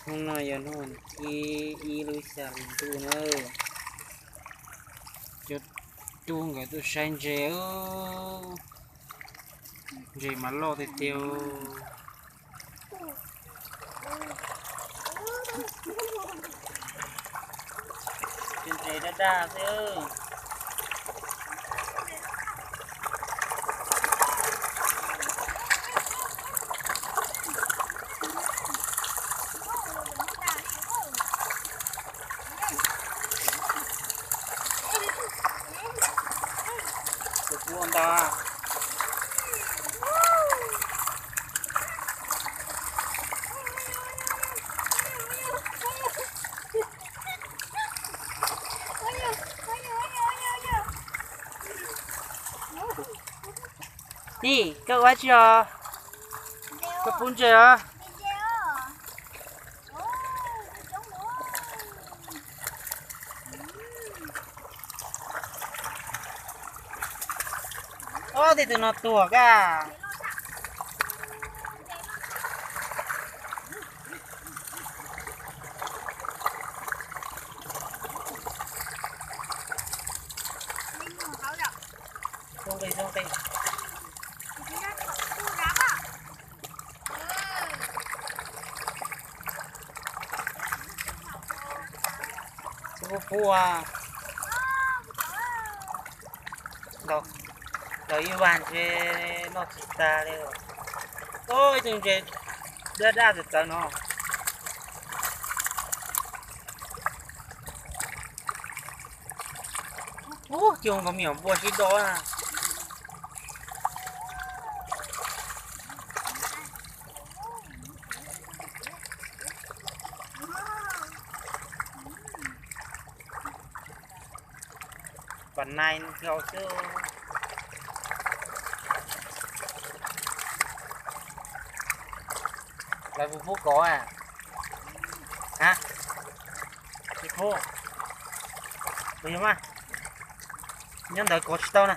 Hnub no yog hnub thib ib lub xya hli ntuj na. Cov tub nkawd tuaj saib ntses, ntses mas loj tiag tiag. Cov ntses daj daj xwb. Tus pub ntau. Ij, koj ua dab tsi os? Koj pub ntses os? Ob, tej tus no tuag kab. Zoo nqi, zoo nqi. Pub pub, ntaus ib vag ntshe noj tsis tag li. Ib tug ntses daj daj txawv txawv no. Ub, cog nkawd me nyuam npua sib do na. Pam nai nkaus xwb. Lawv puas pub kov a? Ha? Tsis pub. Puas yog mas? Nyob ntawd kov tsis tau na.